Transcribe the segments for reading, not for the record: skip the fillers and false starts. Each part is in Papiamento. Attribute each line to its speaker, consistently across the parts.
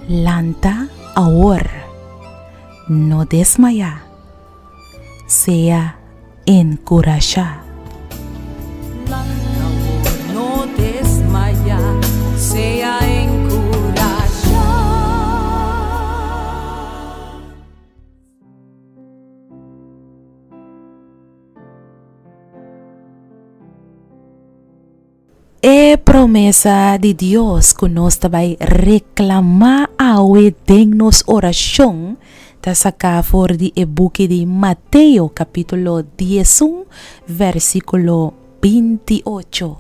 Speaker 1: Lanta awor, no desmayá, sea enkurashá.
Speaker 2: Lanta awor, no desmayá, sea enkurashá.
Speaker 1: E promesa di Dios ku nos ta bai reklamá awe den nos orashon ta saká for di e buki di Mateo kapítulo 11 versíkulo 28.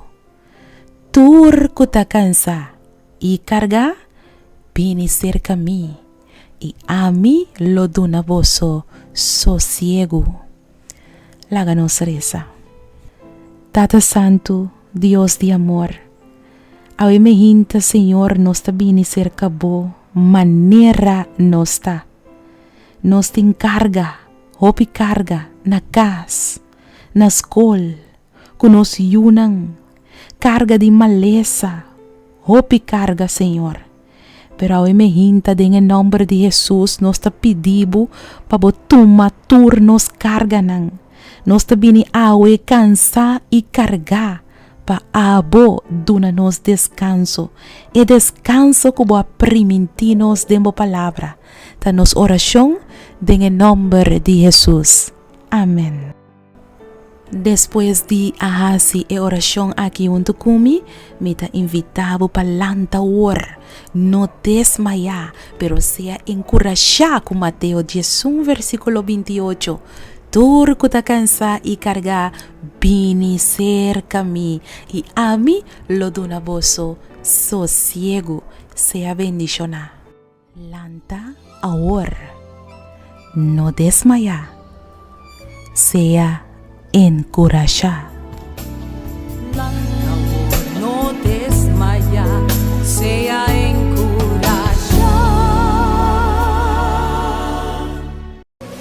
Speaker 1: Tur ku ta kansá i kargá, bini serka mi, i ami lo duna boso sosiegu. Laga nos resa. Tata Santu, Dios di amor, awe me hinta, Señor, nos ta bini serka Bo manera nos ta. Nos tin karga, hopi karga, na kas, na skol, ku nos yunan, karga di malesa, hopi karga, Señor. Pero awe me hinta den e nomber di Hesus nos ta pidi bo pa bo tuma tur nos karganan. Nos ta bini awe kansa i kargá pa abo duna nos deskanso, e deskanso ku bo a primintí nos den bo palabra. Ta nos orashon den e nomber di Hesus. Amen. Despues di a hasi e orashon aki huntu ku mi, mi ta invitá bo pa lanta awor. No desmayá, pero sea enkurashá ku Mateo 11 versíkulo 28, Tur ku ta kansá i kargá, bini serka mi, i ami lo duna boso sosiegu. Sea bendishoná. Lanta awor, no desmayá, sea enkurashá.
Speaker 2: Lanta awor, no desmayá, sea enkurashá.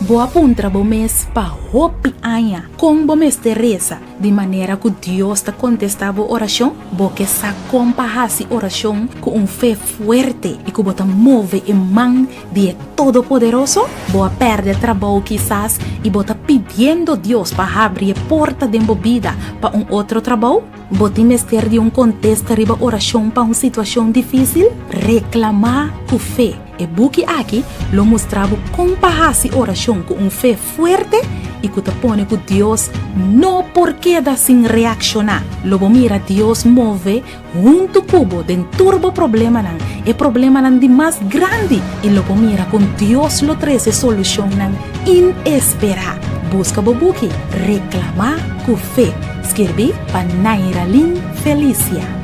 Speaker 1: Bo a puntra bo mes pa hopi aña kon bo mester resa di manera ku Dios ta kontestá bo orashon? Bo ke sa kon pa hasi orashon ku un fe fuerte i ku bo ta move e man di e Todopoderoso? Bo a pèrdè trabou kisas i bo ta pidiendo Dios pa habri e porta den bo bida pa un otro trabou? Bo tin mester di un kontesta riba orashon pa un situashon difísil? Reklamá ku fe! E buki aki lo mustra bo kon pa hasi orashon ku un fe fuerte i ku ta pone ku Dios no por keda sin reakshoná. Lo bo mira Dios move huntu ku bo den tur bo problemanan, e problemanan di mas grandi, i lo bo mira kon Dios lo trese solushonnan inesperá. Buska bo buki Reklamá ku Fe, skirbí pa Nairalyn Felicia.